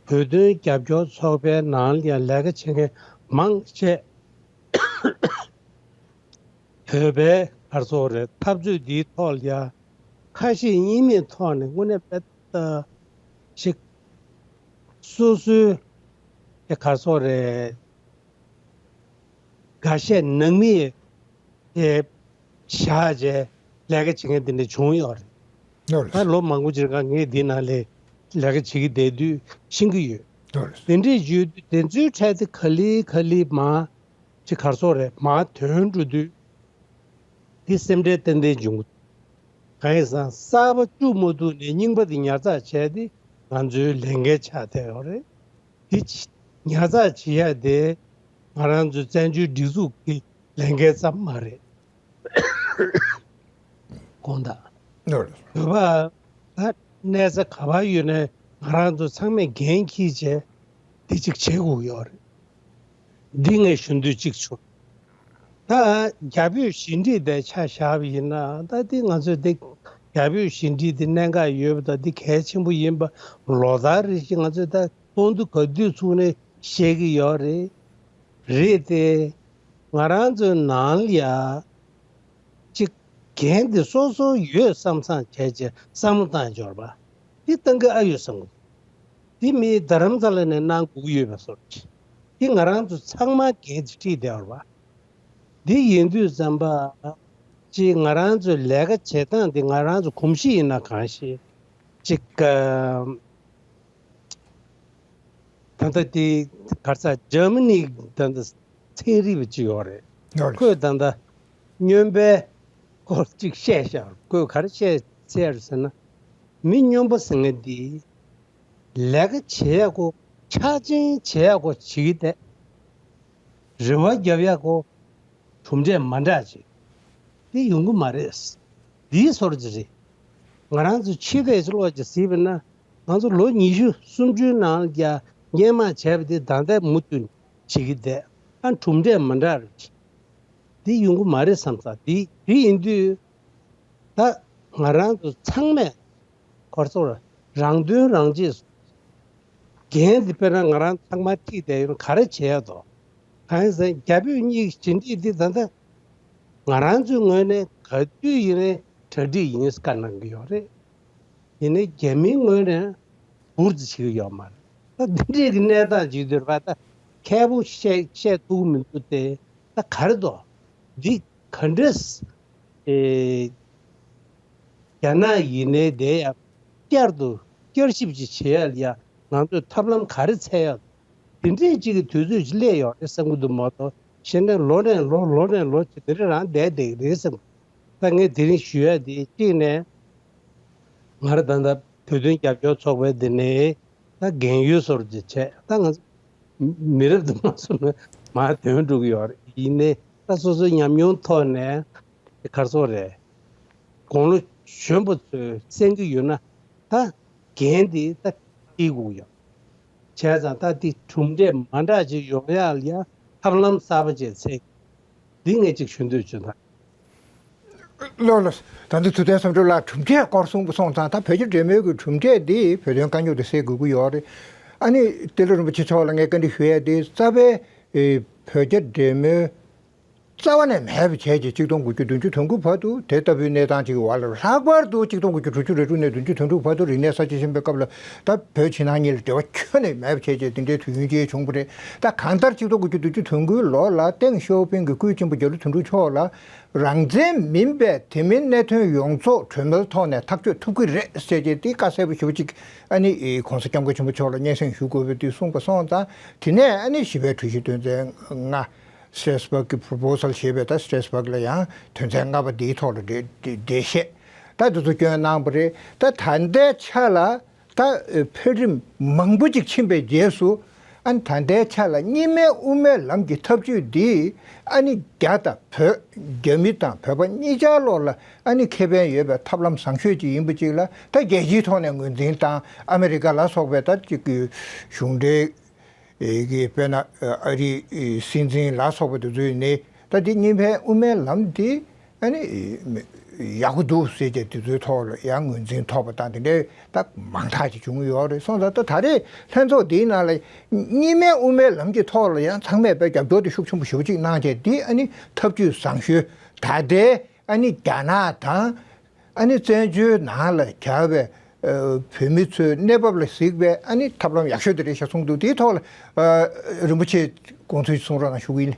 བོད་དོན་རྒྱབ་སྐྱོར་ཚོགས་པའི་ནང་ལ་ཡ་ལས་ཀ་བྱེད་མཁན་མང་ཆེ། བོད་པའི་ག་རེ་ཟེར་དགོས་རེད། འཐབ་རྩོད་འདིའི་ཐོག་ལ་ཡ་ཁ་ཞེ་གཉིས་མེད་ཐོག་ནས་དངོས་གནས་དཔེ་ད་ཞིག་སོ་སོའི་དེ་ག་རེ་ཟེར་དགོས་རེད། འགའ་ཤས་ནང་མིས་དེ་བཞག་བྱས་ལས་ཀ་བྱེད་མཁན་དེ་འདྲ་བྱུང་ཡོད་རེད། ད་ལོ་མང་པོ་ཅིག་སྒང་ངས་འདི་ནང་ལས་ལས་ཀ་བྱེད་ཀྱི་བསྡད་དུས་ཤེས་ཀྱི་ཡོད། དེ་འདྲས་བརྗོད་དུས་དེ་ཚོའི་གྲས་དེ་ག་ལེ་ག་ལེ་མར་ཅིག་ག་རེ་ཟེར་དགོས་རེད། མར་ཐོན་འགྲོ་དུས་དེ་སེམས་ཁྲལ་ཏན་ཏན་བྱུང་། གང་ཡིན་ཟེར་ན་གསར་པ་བཅུག་མ་ཐུབ་ནས་རྙིང་པ་དེ་ཉར་ཚགས་བྱས་ཏེ་ང་ཚོའི་ལས་འགན་ཆགས་བསྡད་ཡོད་རེད། དེ་ཉར་ཚགས་བྱེད་ཡ་དེ་ང་རང་ཚོའི་བཙན་བྱོལ་སྒྲིག་འཛུགས་ཀྱི་ལས་འགན་ཙམ་མ་རེད། དགོངས་དག་ནོར། བོད་པ་ད་གནས་ས་ག་པར་ཡོད་ནའི་ང་རང་ཚོ་ཚང་མས་འགན་འཁྱེར་བྱས་དེ་གཅིག་བྱེད་དགོས་ཡོད་རེད། འདི་ངས་ཞུ་འདོད་གཅིག་བྱུང་། ད་རྒྱ་བོད་ཞི་འགྲིག་དེ་ཆ་བཞག་པ་ཡིན་ན་ད་འདི་ང་ཚོས་འདི་རྒྱ་བོད་ཞི་འགྲིག་འདི་གནད་འགག་ཡོད་པ་དང་འདི་གལ་ཆེན་པོ་ཡིན་པ་ལོ་ལྟར་རེ་བཞིན་ང་ཚོས་ད་སྟོང་དུ་ག་དུས་ཚུགས་ནས་བཤད་ཀྱི་ཡོད་རེད། རེད་དེ། ང་རང་ཚོའི་ནང་ལ་ཡ། གཅིག་འགན་དེ་སོ་སོ་ཡོད་བསམ་བསམ་བྱས་བྱས་བསམ་བློ་བཏང་འབྱོར་བ། འདི་གཏང་གི་ཨ་ཡོད་བསམ་གི། འདི་མི་རྡ་རམ་ས་ལ་ནས་གནང་དགོས་ཀྱི་ཡོད་པའི་བཟོ་འདྲ་ཅིག་འདི་ང་རང་ཚོ་ཚང་མ་འགན་དེ་འཁྲི་བསྡད་ཡོད་རེད་བ། འདི་ཡིན་དུས་ཙམ་པ། གཅིག་ང་རང་ཚོའི་ལས་ཀ་བྱེད་སྟངས་འདི་ང་རང་ཚོ་གོམས་གཤིས་ཡིན་ན་གང་ཞིག་གཅིག་ད་ལྟ་དེ་ག་རེ་ཟེར་འཇར་མ་ནི་ད་ལྟ་ཚན་རིག་པ་ཅིག་ཡོད་རེད། ཡོད་རེད། ཁོས་ད་ལྟ་སྨྱོན་པའི་སྐོར་ཅིག་བཤད་ཤག་ཁོས་ག་རེ་བཤད་ཚར་ཟེར་ན། མི་སྨྱོན་པ་ཟེར་མཁན་འདི་ལས་ཀ་བྱེད་ཡག་གོ་ཆགས་ཅན་བྱེད་ཡག་གོ་བྱེད་ཀྱི་བསྡད། རེ་བ་རྒྱབ་ཡག་གོ་གྲུབ་འབྲས་མ་འདྲ་ཅིག་དེ་ཡོང་གི་མ་རེད། འདིའི་སོར་ཅིག་རེད། ང་རང་ཚོ་ཕྱི་བལྟས་ཅིག་ལོག་ཅིག་གཟིགས་པ་ན་ང་ཚོ་ལོ་ཉི་ཤུ་སུམ་ཅུའི་ནང་ལ་སྔོན་མ་བྱས་པ་དེ་ད་ལྟ་མུ་མཐུད་བྱེད་ཀྱི་བསྡད། ཨ་གྲུབ་འབྲས་མ་འདྲ་རེད། འདི་ཡོང་གི་མ་རེད་བསམ་ས། འདི་འདི་ཡིན་དུས་ད་ང་རང་ཚོ་ཚང་མས་ག་རེ་ཟེར་དགོས་རེད། རང་དོན་རང་གཅེས། འགན་འདི་དཔེར་ན་ང་རང་ཚང་མ་ཁྲིད་བསྡད་ཡོད་ན་ག་རེ་བྱེད་ཡག་འདུག་གང་ཡིན་ཟེར་ན་རྒྱ་བོད་གཉིས་ཀྱི་ཞི་འགྲིག་འདི་ད་ལྟ་ང་རང་ཚོའི་ངོས་ནས་ག་དུས་ཡིན་ནའི་གྲ་སྒྲིག་ཡིན་བཀའ་གནང་གི་ཡོད་རེད། ཡིན་ནའི་རྒྱ་མིའི་ངོས་ནས་འབུར་དུ་བྱེད་ཀྱི་ཡོད་མ་རེད། ད་འདི་འདྲའི་གི་གནས་སྟངས་ཅིག་འདུག་པ། ད་མཁས་པོ་བཤད་བཤད་ཐུབ་ཀྱི་མི་འདུག་སྟེ། ད་ག་རེ་འདུག་འདི་ག་འདྲས་ཨེ། རྒྱ་ནག་ཡིན་ནའི་དེ་ཡང་བསྐྱར་དུ་བསྐྱར་ཞིབ་ཅིག་བྱེད་ཡ་ལ་ཡ་ང་ཚོས་ཐབས་ལམ་ག་རེ་འཚོལ་ཡ། དེ་འདྲས་ཅིག་གི་དུས་ཚོད་ཅིག་སླེབས་ཡོང་རེད་བསམ་གྱི་འདུག་མ་གཏོགས་གཞན་ནས་ལོ་ནས་ལོ་ལོ་ནས་ལོ་ཅིག་དེ་འདྲ་རང་བསྡད་བསྡད་ཀྱི་རེད་བསམ། ད་ངས་དེ་རིང་ཞུ་ཡ་དེ་གཅིག་ནས་ང་རང་ད་ལྟ་བོད་དོན་རྒྱབ་སྐྱོར་ཚོགས་པའི་དེ་ནས་ད་རྒན་ཡོལ་བཟོ་འདྲ་ཅིག་བྱས། ད་ང་ཚོ་མི་རབས་དུ་མ་སོང་ན་མར་ཐོན་འགྲོ་གི་ཡོད་རེད། ཡིན་ནའི་ད་སོ་སོའི་ཉམས་མྱོང་ཐོག་ནས་ག་རེ་ཟེར་དགོས་རེད། དགུང་ལོ་གཞོན་པ་ཚོས་གསན་གྱི་ཡོད་ན་ད་འགན་འདི་ད་འཁྱེར་དགོས་ཡོད། བྱས་ཙང་ད་འདི་གྲུབ་འབྲས་མ་འདྲ་ཅིག་ཡོང་ཡག་ལ་ཡ་ཐབས་ལམ་གསར་པ་ཅིག་འཚོལ། འདི་ངས་ཅིག་ཞུ་འདོད་བྱུང་ད། ལགས་ལགས། ད་ལྟ་ཐུབ་བསྟན་བསམ་གྲུབ་ལགས་གྲུབ་འབྲས་སྐོར་གསུངས་པ་སོང་ཙང་ད་བོད་རྒྱ་འབྲེལ་མོལ་གྱི་གྲུབ་འབྲས་འདི་བོད་དོན་དཀའ་རྙོག་དེ་སེལ་དགོས་ཀྱི་ཡོད་རེད། ཨ་ནི་ཏེ་ལོ་རིན་པོ་ཆེ་མཆོག་ལ་ངས་བཀའ་འདྲི་ཞུ་ཡ་དེ་རྩ་བའི་ཨེ་བོད་རྒྱ་འབྲེལ་མོལ་རྩ་བ་ནས་མེད་པ་བྱས་རྗེས་གཅིག་སྟོང་དགུ་བརྒྱ་བདུན་ཅུ་དོན་དགུ་བར་དུ་དེ་ལྟ་བུའི་གནས་སྟངས་ཅིག་གི་འོག་ལ་ལྷག་པར་དུ་གཅིག་སྟོང་དགུ་བརྒྱ་དྲུག་ཅུ་རེ་དྲུག་ནས་བདུན་ཅུ་དོན་དྲུག་བར་དུ་རིག་གནས་གསར་བརྗེ་ཆེན་པོའི་སྐབས་ལ་ད་བོད་ཕྱི་ནང་གཉིས་ལ་འབྲེལ་བ་ཁྱོན་ནས་མེད་པ་བྱས་རྗེས་དེ་འདྲའི་དུས་ཡུན་ཅིག་བྱུང་བ་རེད། ད་གང་ལྟར་གཅིག་སྟོང་དགུ་བརྒྱ་བདུན་ཅུ་དོན་དགུའི་ལོ་ལ་ཏེང་ཞའོ་ཕིང་གི་སྐུའི་གཅེན་པོ་རྒྱ་ལོ་དོན་གྲུབ་མཆོག་ལ་རང་བཙན་མིན་པའི་དེ་མིན་གནད་དོན་ཡོངས་རྫོགས་གྲོས་མོལ་ཐོག་ནས་ཐག་གཅོད་ཐུབ་ཀྱི་རེད་ཟེར་རྗེས་དེ་བཀའ་གསལ་པོ་ཞེ་པོ་ཅིག་ཨ་ནི་༸གོང་ས་༸སྐྱབས་མགོན་ཆེན་པོ་མཆོག་ལ་སྙན་སེང་ཞུ་དགོས་པའི་དུས་གསུངས་པ་སོང་ཙང་། དེ་ནས་ཨ་ནི་བཞི་པའི་གྲོས་གཞི་དོན་ཚན་ལྔ། Strasbourg་གི་Proposal་ཞེས་པའི་ད་Strasbourg་ལ་ཡང་དོན་ཚན་ལྔ་པ་འདིའི་ཐོག་ལ་འགྲེལ་འགྲེལ་བཤད་ད་འདི་ཚོ་བསྐྱོན་གནང་བ་རེད། ད་ད་ལྟའི་ཆ་ལ་ད་འཕེལ་རིམ་མང་པོ་ཅིག་ཕྱིན་པའི་རྗེས་སུ་ཨ་ནི་ད་ལྟའི་ཆ་ལ་གཉིས་སྨན་དབུ་མའི་ལམ་གྱི་ཐབས་ཇུས་འདིས་ཨ་ནི་རྒྱ་དང་བོད་རྒྱ་མི་དང་བོད་པ་གཉིས་ཆར་ལོག་ལ་ཨ་ནི་ཁེ་ཕན་ཡོད་པའི་ཐབས་ལམ་བཟང་ཤོས་ཅིག་ཡིན་པ་ཅིག་ལ་ད་རྒྱལ་སྤྱིའི་ཐོག་ནས་ངོས་འཛིན་དང་ཨ་མེ་རི་ཀ་ལ་སོགས་པའི་ད་ཅིག་གི་གཞུང་འབྲེལ། ཨེ་གི་དཔེར་ན་ཨ་རིའི་སྲིད་འཛིན་ལ་སོགས་པ་དེ་ཚོས་ནི་ད་འདི་གཉིས་ཕན་དབུ་མའི་ལམ་འདི་ཨ་ནི་ཡག་པོ་འདུག་ཟེར་ཏེ་དེ་ཚོའི་ཐོག་ལ་ཡང་ངོས་འཛིན་ཐོབ་པ་དང་དེ་འདྲའི་ད་མང་དག་ཅིག་བྱུང་ཡོད་རེད། སོང་ཙང་ད་ད་རེས་ལྷན་ཚོགས་འདིའི་ནང་ལ་གཉིས་ཕན་དབུ་མའི་ལམ་གྱི་ཐོག་ལ་ཡང་ཚང་མས་དཔེ་རྒྱབ་སྐྱོར་དེ་ཤུགས་ཆེན་པོ་ཞེ་པོ་ཅིག་གནང་བྱས་འདི་ཨ་ནི་ཐབས་ཇུས་བཟང་ཤོས་ད་ལྟའི་ཨ་ནི་རྒྱ་ནག་དང་། ཨ་ནི་བཙན་བྱོལ་ནང་ལ་གྱར་བའི་ཨ་བོད་མི་ཚོའི་གནས་བབ་ལ་གཟིགས་པའི་ཨ་ནི་ཐབས་ལམ་ཡག་ཤོས་དེ་རེད་ཤག་གསུངས་འདུག་དེའི་ཐོག་ལ་ཨ་རིན་པོ་ཆེ་དགོངས་ཚུལ་གསུང་རོགས་གནང་ཞུ་གི་ཡིན།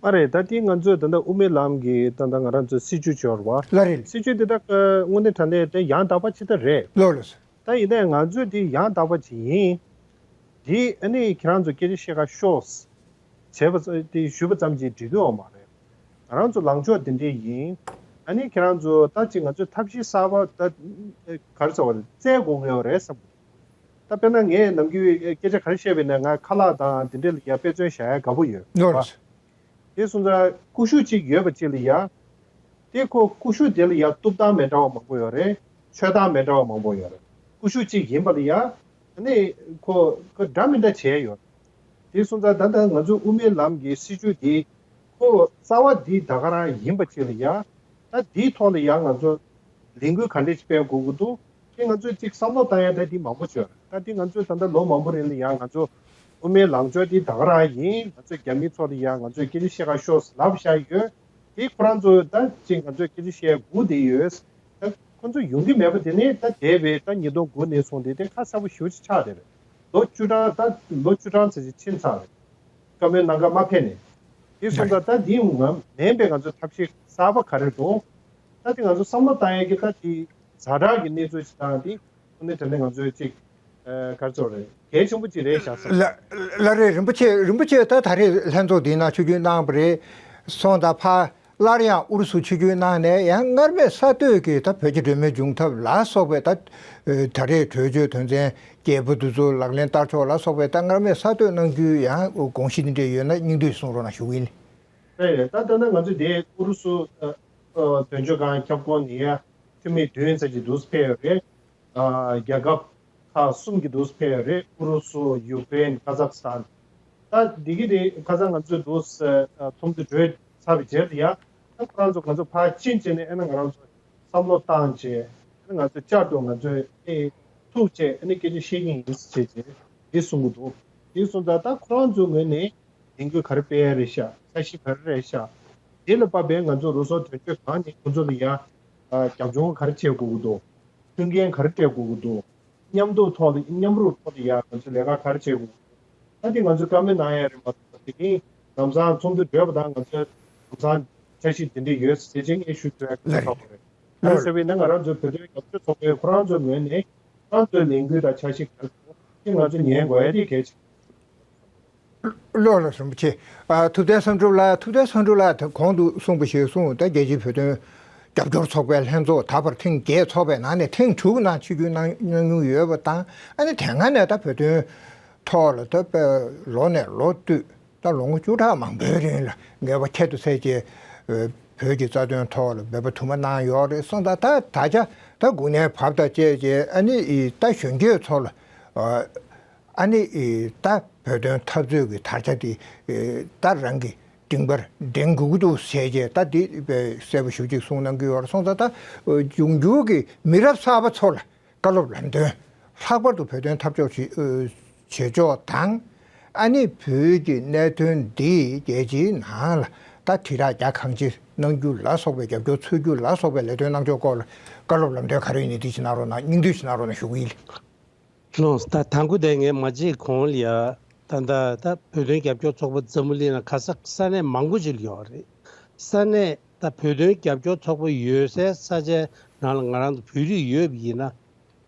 མ་རེད། ད་དེ་ང་ཚོས་ད་ལྟ་དབུ་མའི་ལམ་གྱི་ད་ལྟ་ང་རང་ཚོའི་སྲིད་བྱུས་ཅིག་ཡོད་རེད་བ། ལགས་རེད། སྲིད་བྱུས་དེ་ད་དངོས་གནས་དྲང་གནས་དེ་ཡང་དག་པ་ཅིག་ད་རེད། ལགས་ལགས། ད་ཡིན་ནའི་ང་ཚོས་དེ་ཡང་དག་པ་ཅིག་ཡིན། དེ་ཨ་ནི་ཁྱེད་རང་ཚོ་སྐད་ཆ་བཤད་ག་ཤོག་བྱས་པ་ཙ་དེ་ཞུས་པ་ཙམ་གྱིས་འགྲིག་གི་ཡོད་མ་རེད། ང་རང་ཚོ་ལངས་ཕྱོགས་དེ་འདྲས་ཡིན། ཨ་ནི་ཁྱེད་རང་ཚོ་ད་ཅིག་ང་ཚོས་ཐབས་ཤེས་གསར་པ་ད་ག་རེ་ཟེར་བ་རེད། བཙལ་དགོས་ཀྱི་ཡོད་རེད་བསམ། ད་དཔེར་ན་ངས་ནམ་རྒྱུན་སྐད་ཆ་ག་རེ་བཤད་པ་ཡིན་ན་ང་ཁ་ལག་དང་དེ་འདྲས་ལ་ཡ་དཔེ་མཚོན་བཞག་ཡ་དགའ་པོ་ཡོད། ལགས་རེད། དེ་སོང་ཙང་ཀུ་ཤུ་གཅིག་ཡོད་པ་གཅིག་ལ་ཡ། དེ་ཁོ་ཀུ་ཤུ་དེ་ལ་ཡ་གཏུབ་སྟངས་མི་འདྲ་བ་མང་པོ་ཡོད་རེད། མཆོད་སྟངས་མི་འདྲ་བ་མང་པོ་ཡོད་རེད། ཀུ་ཤུ་གཅིག་ཡིན་པ་ལ་ཡ། ཨ་ནི་ཁོ་ཁོ་འདྲ་མི་འདྲ་བྱས་ཡོད། དེ་སོང་ཙང་ད་ལྟ་ང་ཚོ་དབུ་མའི་ལམ་གྱི་སྲིད་བྱུས་འདི་ཁོ་རྩ་བ་འདི་ད་ག་རང་ཡིན་པ་གཅིག་ལ་ཡ། ད་འདིའི་ཐོག་ལ་ཡ་ང་ཚོ་ལས་འགུལ་ག་འདྲས་ཅིག་སྤེལ་དགོས་ཀྱི་འདུག་དེ་ང་ཚོས་ཅིག་བསམ་བློ་བཏང་ཡ་ད་འདི་མང་པོ་བྱོས། ད་འདི་ང་ཚོས་ད་ལྟ་ལོ་མང་པོ་རིང་ལ་ཡ་ང་ཚོ་དབུ་མའི་ལངས་ཕྱོགས་འདི་ད་ག་རང་ཡིན། ང་ཚོས་རྒྱ་མི་ཚོ་ལ་ཡ་ང་ཚོས་སྐད་ཆ་བཤད་ག་ཤོག་ལབ་བཞག་ཡོད། དེ་ཁོ་རང་ཚོ་ད་ཅིག་ང་ཚོས་སྐད་ཆ་བཤད་སྒུག་བསྡད་ཡོད། ད་ཁོ་ཚོ་ཡོང་གི་མེད་པ་དེ་ནི་ད་འདས་པའི་ད་ཉིས་སྟོང་དགུ་ནས་བཟུང་སྟེ་དེ་ཁ་གསལ་པོ་ཞེ་པོ་ཅིག་ཆགས་བསྡད་རེད། ལོ་བཅུ་གྲངས་ད་ལོ་བཅུ་གྲངས་ཙམ་ཞིག་ཕྱིན་ཚར་རེད། བཀའ་མོལ་གནང་ག་མ་ཕེབས་ནས། དེ་སོང་ཙང་ད་འདི་མ་མིན་པའི་ང་ཚོ་ཐབས་ཤེས་གསར་པ་ག་རེ་འདུག་ད་དེ་ང་ཚོ་བསམ་བློ་བཏང་ཡས་ཀྱི་ད་དེ་ཛ་དྲག་གི་གནས་ཚུལ་ཅིག་དང་དེ་དངོས་གནས་དྲང་གནས་ང་ཚོའི་ཅིག་ཨ་ག་རེ་ཟེར་དགོས་རེད། གལ་ཆེན་པོ་ཅིག་རེད་ཤག་བསམ། ལགས་ལགས་རེད། རིན་པོ་ཆེ་རིན་པོ་ཆེ་ད་ད་རེས་ལྷན་ཚོགས་འདིའི་ནང་ཆིབས་བསྒྱུར་གནང་བ་རེད། སོང་ཙང་ཕར་སླར་ཡང་ཨུ་རུ་སུ་ཆིབས་བསྒྱུར་གནང་ནས་ཡང་སྔར་མེད་གསར་གཏོད་ཀྱི་ད་བོད་ཀྱི་གྲོས་མོལ་བྱུང་ཐབས་ལ་སོགས་པའི་ད་ད་རེས་གྲོས་ཆོད་དོན་ཚན་བརྒྱད་པོ་འདི་ཚོ་ལག་ལེན་བསྟར་ཕྱོགས་ལ་སོགས་པའི་ད་སྔར་མེད་གསར་གཏོད་གནང་རྒྱུའི་ཡང་དགོངས་གཞི་འདི་འདྲ་ཡོད་ན་སྙིང་བསྡུས་གསུང་རོགས་གནང་ཞུ་གི་ཡིན། རེད་རེད། ད་ལྟ་ན་ང་ཚོ་དེ་ཨུ་རུ་སུ་ཨ་ཨ་དོན་གཅོད་ཁང་ཁྱབ་ཁོངས་ནས་ཡ་འཐུས་མི་བདུན་ཙམ་ཅིག་འདུག་སེ་ཕེབས་ཡོད་རེད། ཨ་རྒྱལ་ཁབ་ཁག་གསུམ་གྱི་འདུག་སེ་ཕེབས་ཡོད་རེད། ཨུ་རུ་སུ། ཡུ་ཀེ་རེན། ཁ་ཛག་སི་ཐན། ད་འདི་གི་དེ་ཁ་སང་ང་ཚོས་འདུག་སེ་ཨ་ཚོགས་འདུ་གྲོལ་ཚར་བའི་རྗེས་ལ་ཡ། ད་ཁོ་རང་ཚོ་ང་ཚོ་ཕར་ཕྱིན་བྱས་ནས་ཨ་ནི་ང་རང་ཚོ་བསམ་བློ་བཏང་བྱས་ཨ་ནི་ང་ཚོས་བསྐྱར་དུ་ང་ཚོས་ཨེ་ཐུག་བྱས་ཨ་ནི་སྐད་ཆ་བཤད་ཀྱི་ཡིན་ཟེར་བྱས་འདི་གསུང་གི་འདུག་འདི་གསུང་ཙང་ད་ཁོ་རང་ཚོའི་ངོས་ནས་ལས་འགུལ་ག་རེ་སྤེལ་ཡ་རེད་ཤག་འཆར་གཞི་ག་རེ་རེད་ཤག་འདི་ལ་དཔག་པའི་ང་ཚོ་རུ་སོག་དོན་གཅོད་ཁང་ནས་ཁོ་ཚོ་ལ་ཡ་ཨ་རྒྱབ་ལྗོངས་ག་རེ་བྱེད་དགོས་ཀྱི་འདུག་མཐུན་རྐྱེན་ག་རེ་སྤྲད་དགོས་ཀྱི་འདུག་མཉམ་འདུག་ཐོག་ལ་མཉམ་རུབ་ཐོག་ལ་ཡ་ང་ཚོ་ལས་ཀ་ག་རེ་བྱེད་དགོས་ཀྱི་འདུག་ད་འདི་ང་ཚོས་བཀའ་མོལ་གནང་ཡ་རེད་མ་གཏོགས་དེ་རིང་ལམ་སང་ཚོགས་འདུ་གྲོལ་བ་དང་ང་ཚོས་ལམ་སང་འཆར་གཞི་འདི་འདྲ་ཡོད་ཟེར་བྱས་ངས་ཞུ་ཐུབ་ཡ་ག་ལེར་ཚོགས་པ་རེད། ད་ལེར་ཟེར་བས་ན་ང་རང་ཚོའི་བོད་དོན་རྒྱབ་སྐྱོར་ཚོགས་པའི་ཁོ་རང་ཚོའི་ངོས་ནས་ཁོ་རང་ཚོའི་ལས་འགུལ་དང་འཆར་གཞི་ག་རེ་འདུག་དེ་ང་ཚོ་ཉན་དགོས་ཡ་དེ་གལ་ཆེ། ལགས་ལགས། རིན་པོ་ཆེ། ཨ་ཐུབ་བསྟན་བསམ་གྲུབ་ལགས། ཐུབ་བསྟན་བསམ་གྲུབ་ལགས་ད་གོང་དུ་གསུངས་པ་ཞིག་གསུངས། ད་རྒྱལ་སྤྱིའི་བོད་དོན་རྒྱབ་སྐྱོར་ཚོགས་པའི་ལྷན་ཚོགས་ད་བར་ཐེངས་བརྒྱད་ཚོགས་པའི་ནང་ནས་ཐེངས་དྲུག་ནང་ཆིབས་བསྒྱུར་གནང་གནང་མྱོང་ཡོད་པ་དང་། ཨ་ནི་དེ་སྔ་ནས་ད་བོད་དོན་ཐོག་ལ་ད་དཔེ་ལོ་ནས་ལོ་བསྟུད་ད་ལོ་ངོ་བཅུ་ཕྲག་མང་པོའི་རིང་ལ་ངལ་བ་ཁྱད་དུ་བསད་ཀྱི་བོད་ཀྱི་རྩ་དོན་ཐོག་ལ་འབད་པ་དུ་མ་གནང་ཡོད་རེད་སོང་ཙང་ད་ད་ཆ་ད་དགུང་ནས་བབས་དང་བཅས་ཀྱི་ཨ་ནི་ད་གཞོན་སྐྱེས་ཚོ་ལ། ཨ་ནི་ད་བོད་དོན་འཐབ་རྩོད་ཀྱི་དར་ཆ་དེ་ད་རང་གི་མགྲིན་པར་སྒྲེང་དགོས་ཀྱི་འདུག་ཟེར་བྱས་ད་དེ་གསལ་པོ་ཞེ་པོ་ཅིག་གསུངས་གནང་གི་ཡོད་རེད་སོང་ཙང་ད་འབྱུང་འགྱུར་གྱི་མི་རབས་གསར་པ་ཚོ་ལ་བཀའ་སློབ་ལམ་སྟོན། ལྷག་པར་དུ་བོད་དོན་འཐབ་ཕྱོགས་བྱེད་ཕྱོགས་དང་། ཨ་ནི་བོད་ཀྱི་གནད་དོན་འདི་རྒྱལ་སྤྱིའི་ནང་ལ་ད་དྲིལ་བསྒྲགས་རྒྱ་གང་ཆེ་གནང་རྒྱུ་ལ་སོགས་པའི་རྒྱབ་སྐྱོར་འཚོལ་རྒྱུ་ལ་སོགས་པའི་ལས་དོན་གནང་ཕྱོགས་སྐོར་ལ་བཀའ་སློབ་ལམ་སྟོན་ག་རེ་ཡོད་ན་འདི་ཞིག་གནང་རོགས་གནང་། སྙིང་བསྡུས་ཤིག་གནང་རོགས་གནང་ཞུ་གི་ཡིན། ལགས་སོ། ད་དང་པོ་དེ་ངས་མ་བརྗེད་གོང་ལ་ཡ། ད་ད་ད་བོད་དོན་རྒྱབ་སྐྱོར་ཚོགས་པ་འཛམ་བུ་གླིང་ལ་ག་ས་ས་གནས་མང་པོ་ཅིག་ལ་ཡོད་རེད། ས་གནས་ད་བོད་དོན་རྒྱབ་སྐྱོར་ཚོགས་པ་ཡོད་སའི་ས་ཆའི་ནང་ལ་ང་རང་ཚོ་བོད་རིགས་ཡོད་པ་ཡིན་ན།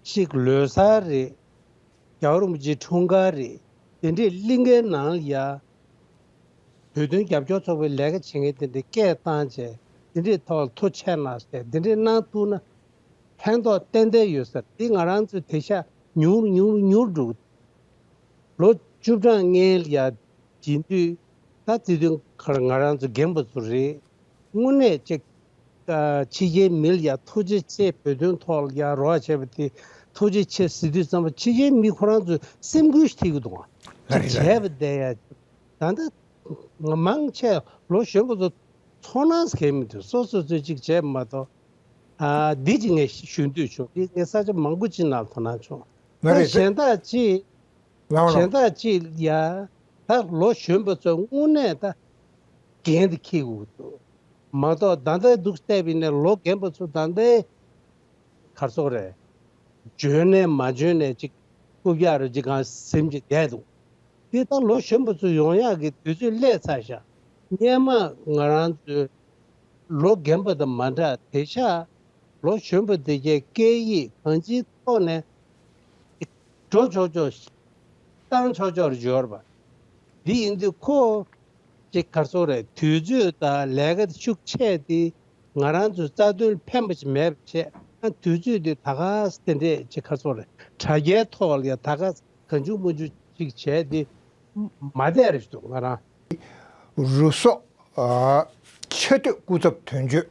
གཅིག་ལོ་གསར་རེད། རྒྱལ་བ་རིན་པོ་ཆེའི་འཁྲུངས་སྐར་རེད། དེ་འདྲས་གླིང་གའི་ནང་ལ་ཡ། བོད་དོན་རྒྱབ་སྐྱོར་ཚོགས་པའི་ལས་ཀ་བྱེད་མཁན་དེ་འདྲས་སྐད་བཏང་བྱས་དེ་འདྲས་ཐོག་ལ་ཐུགས་རྗེ་ཆེ་གནང་ཟེར་དེ་འདྲས་གནང་ཐུབ་ན་ཕན་ཐོགས་ཏན་ཏན་ཡོད་ཟེར། དེ་ང་རང་ཚོའི་དེ་ཤ་ཉུང་རུ་ཉུང་རུ་ཉུང་རུ་འགྲོ་གི་འདུག་ལོ་བཅུ་གྲངས་སྔོན་ལ་ཡ་སྦྱིན་དུས་ད་དེ་དུས་ང་རང་ཚོ་རྒན་པ་ཚོ་རེད། དངོས་གནས་ཅིག་ཕྱི་རྒྱལ་མི་ལ་ཡ་ཐུགས་རྗེ་ཆེ། བོད་དོན་ཐོག་ལ་ཡ་རོགས་བྱས་པ་དེ་ཐུགས་རྗེ་ཆེ་ཟེར་དུས་ཙམ་པ་ཕྱི་རྒྱལ་མི་ཁོ་རང་ཚོས་སེམས་འགུལ་ཞིག་ཐེབས་ཀྱི་འདུག་ལགས་རེད། ལགས་རེད། བྱས་པ་བསྡད་ཡ། ད་ལྟ་མང་ཆེ་ལོ་གཞོན་པ་ཚོ་ཚོར་སྣང་གང་ཡང་མི་འདུག་སོ་སོ་ཚོས་ཅིག་བྱས་མ་གཏོགས། ཨ་འདི་ཅིག་ངས་ཞུ་འདོད་བྱུང་། འདི་ངས་ས་ཆ་མང་པོ་ཅིག་ནང་དོ་སྣང་བྱུང་། ལགས་ད་རེད། གཞན་དག་ཅིག་ལགས་ལགས། གཞན་དག་ཅིག་ཡ། ད་ལོ་གཞོན་པ་ཚོ་དངོས་གནས་ད་འགན་དེ་འཁྱེར་དགོས་འདུག་མ་གཏོགས་ད་ལྟའི་འདུག་བལྟས་པ་ཡིན་ན་ལོ་རྒན་པ་ཚོ་ད་ལྟའི་གར་སོག་རེད། འཇོན་ནས་མ་འཇོན་ནས་ཅིག་རྐུབ་བཀྱག་རུ་ཅིག་གང་ཟིམ་ཅིག་བསྡད་འདུག་དེ་ད་ལོ་གཞོན་པ་ཚོ་ཡོང་ཡག་གི་དུས་ཚོད་སླེབས་ཚར་ཤག་སྔོན་མ་ང་རང་ཚོའི་ལོ་རྒན་པ་དང་མ་འདྲ། དེང་སང་ལོ་གཞོན་པ་དེ་གའི་སྐད་ཡིག་གང་ཅིའི་ཐོག་ནས་འགྲོ་ཆོག་ཆོག་བཏང་ཆོག་ཆོག་འབྱོར་བ་འདི་ཡིན་དུས། ཁོ་ཅིག་ག་རེ་ཟེར་དགོས་རེད། དུས་ཚོད་དང་ལས་ཀ་ཤུགས་ཆེ་སྟེ་ང་རང་ཚོའི་རྩ་དོན་ཕན་པ་ཞིག་མེད་པ་བྱས། ཨ། དུས་ཚོད་འདི་ད་ག་ས་དེ་འདྲས་ཅིག་ག་རེ་ཟེར་དགོས་རེད། དྲ་རྒྱའི་ཐོག་ལ་ཡང་ད་ག་ས་གང་བྱུང་མང་བྱུང་ཅིག་བྱས་ཏེ་མ་བསྡད་རེད་འདུག་ང་རང་། རུ་སོག་ཨ། ཆེས་མཐོའི་སྐུ་ཚབ་དོན་གཅོད་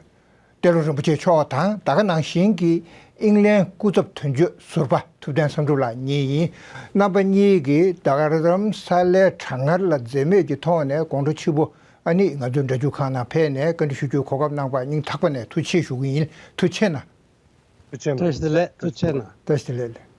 ཏེ་ལོ་རིན་པོ་ཆེ་མཆོག་དང་། ད་ག་ནང་བཞིན་གྱི་ཨིང་ལན་སྐུ་ཚབ་དོན་གཅོད་ཟུར་པ་ཐུབ་བསྟན་བསམ་གྲུབ་ལགས་གཉིས་ཡིན། རྣམ་པ་གཉིས་ཀྱིས་རྡ་རམ་ས་ལའི་གྲང་ངར་ལ་འཛེམ་མེད་ཀྱི་ཐོག་ནས་དགོང་དྲོ་ཕྱི་པོ་ཨ་ནི་ང་ཚོའི་སྒྲ་བསྒྱུར་ཁང་ནང་ཕེབས་ནས་བཀའ་འདྲི་ཞུ་རྒྱུའི་གོ་སྐབས་གནང་བར་སྙིང་ཐག་པ་ནས་ཐུགས་རྗེ་ཆེ་ཞུ་གི་ཡིན། ཐུགས་རྗེ་གནང་། ཐུགས་རྗེ་གནང་། བཀྲ་ཤིས་བདེ་ལེགས། ཐུགས་རྗེ་གནང་། བཀྲ་ཤིས་བདེ་ལེགས།